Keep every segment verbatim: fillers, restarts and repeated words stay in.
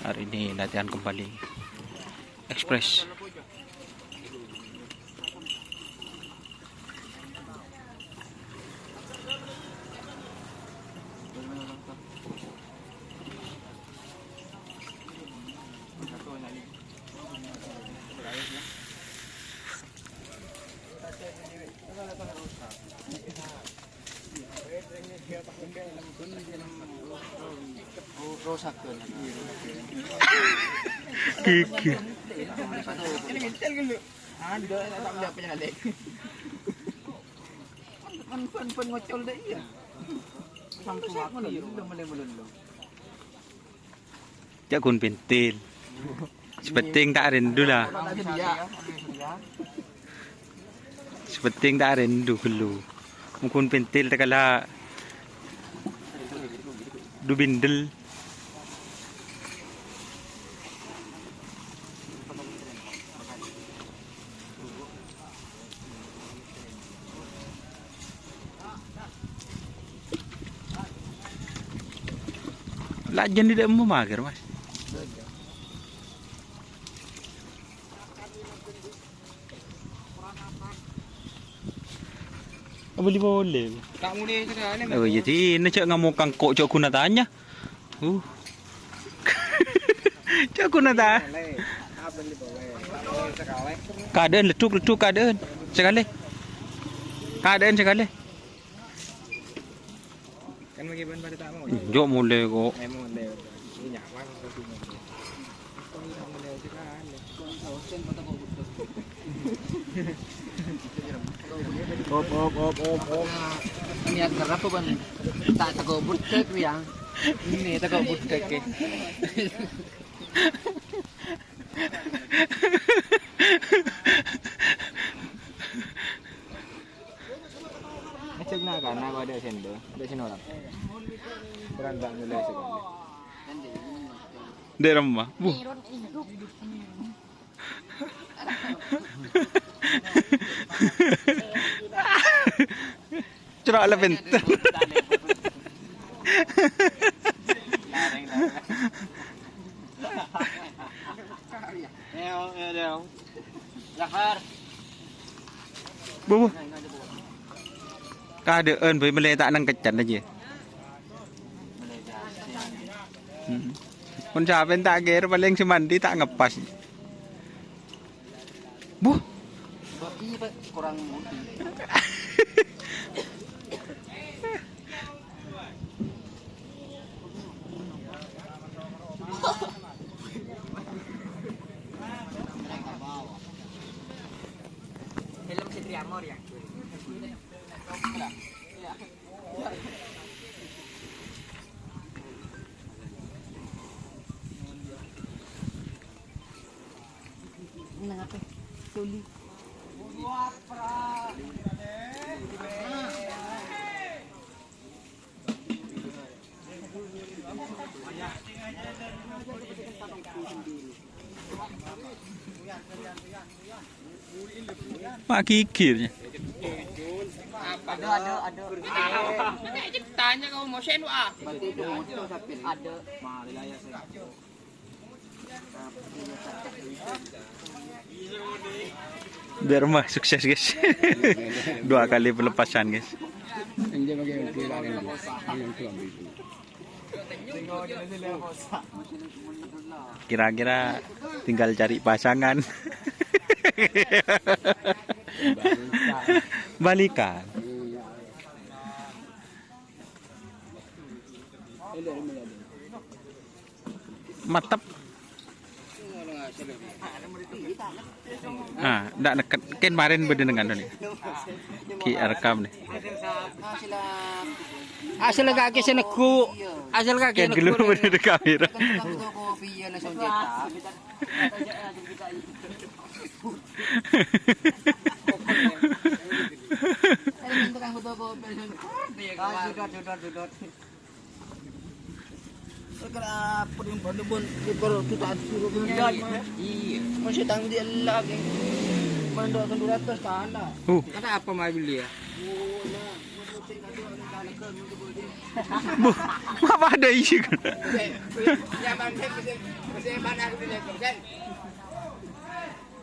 Hari ini latihan kembali. Express. Gigi. Ca'na ghun pentil. Sè pentèng ta' rèndhu la. Sè pentèng ta' rèndhu ghâllu. Mon ghun pentil ta' kala du bindel. La jân dâ' emma mager, Mas. Abâli polè. Ta' molè sakalè, Mas. Oh, iyâ, dinna jhâ' ngamokang ko' jhâ' ghun atanya. Uh. Jhâ' ghun ta-, kaadâ'ân, leddhuk, leddhuk, kaadâ'ân. Sakalè. Kaadâ'ân sakalè. Kan bâgi bân padâ ta' molè. Jhâ' molè ko'. Eh, molè. Iyâ, nyamana. Op, op, op, op, op. Niat kerap apa, Bang? Ta' tako' budhek, ya. Ini tako' budhek, ya. Ngecek na' kana' ko' adâ' sèndhâl, adâ' sèndhâl. Kurang tak mulai sekali. Dâ' remma. Buh. Cera' la pènter. Buh, buh. Kaadâ'ân bhâi mellè ta' nangkècan aja. Hmm. Mon sapèn ta' kèra palèng sè mandi ta' ngepas. Buh. Iya, Pak, kurang mudi. Film Sri Amor ya. Nang apa? Soli. Mak gigir. Aduh, aduh, aduh. Tanya kau mau sen, wah. Berarti itu musuh, tapi ada. Biar mah sukses, guys. Dua kali pelepasan, guys. Kira-kira tinggal cari pasangan. Balikan. Mantep. Ah, ndak neket. Ken maren bâdâ neng anu nè. Ki rekam nè. Asal kaki sè neggu'. Asal kaki ken neggu'. Ghâllu bâdâ neng kamera. Sekarang apa yang pada pun, di perut tu tak suruh. Iya, iya. Masih tanggung dia lagi. Mandok tu dua ratus tanah. Uh. Kata apa mau beli ya? Oh, nah, masih tadi orang tanah ke, mau beli. Bu, apa ada isi?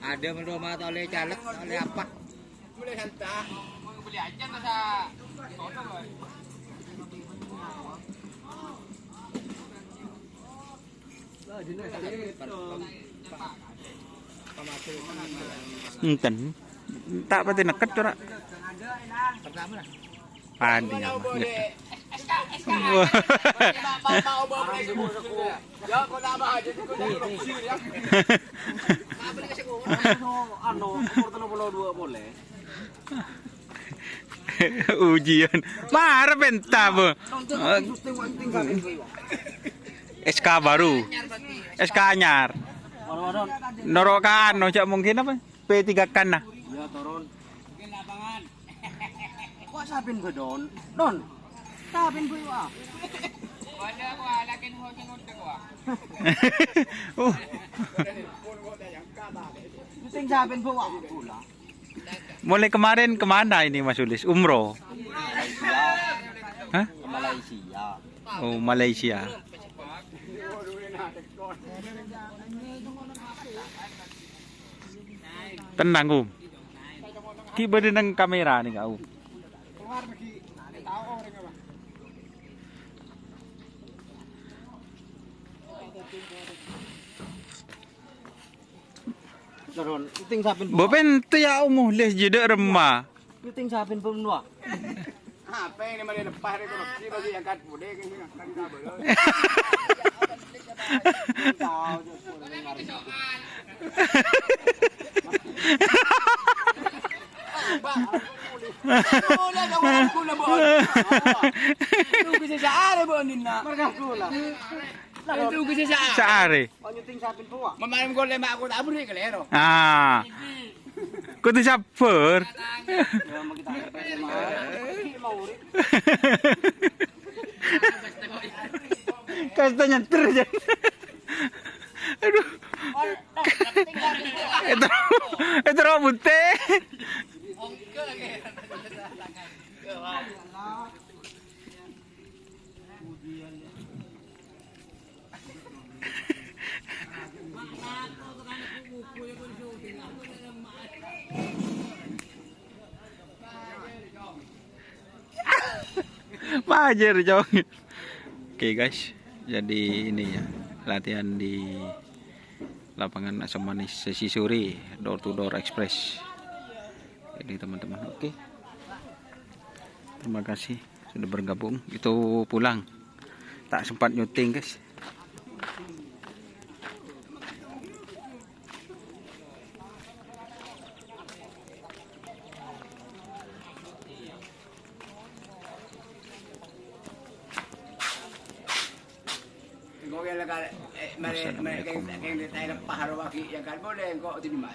Ada menurut mata oleh caleg, oleh apa? Mulai santai. Beli aja masa. Enten. Tak pati neket ora. Padi ya, Mas, neket. Wah. Anu, umur telung puluh dua boleh. Ujian. Mara penta, Bu. S K baru. S K anyar. Noro' ka anu, cak mungkin apa? P tiga kan, nah. Iya, turun. Kok sapin gue, Don? Don. Sapin gue, wah. Uh. Penting sapin, Bu, wah. Bola. Mulai kemarin kemana ini, Mas Ulis? Umroh? Hah? Ke Malaysia. Oh, Malaysia. Tenang, Om. Ki bâdâ neng kamera nèka, Om. Turun, penting sapin. Bo pente ya, Om, leh jedek remma. Penting sapin pun, wah. Apa ini malah lepas dari korupsi bagi angkat bude ke sini, angkat kabel. Tahu, Bang. Kula, kula, kula, Bu. Tunggu sesaat, Bu, Nina. Marga kula. Tunggu sesaat. Saare. Kok nyuting sapin, Bu? Mamalim kula, Mak, aku tak beri kelero. Ah. Kudu sabar. Ya, mau kita mau urip. Kasta nyanter aja. Aduh. Itu, itu rambutnya. Pajer, Cong. Oke, guys, jadi ini ya, latihan di lapangan Asam Manis Sesi Sore, door to door express. Ini, teman-teman, oke. Terima kasih sudah bergabung. Itu pulang. Tak sempat nyuting, guys. Engko' kèng, eh, mare, mare, kèng, kèng ditaè lepas karo wagi, ya kan, boleh, engko' terima.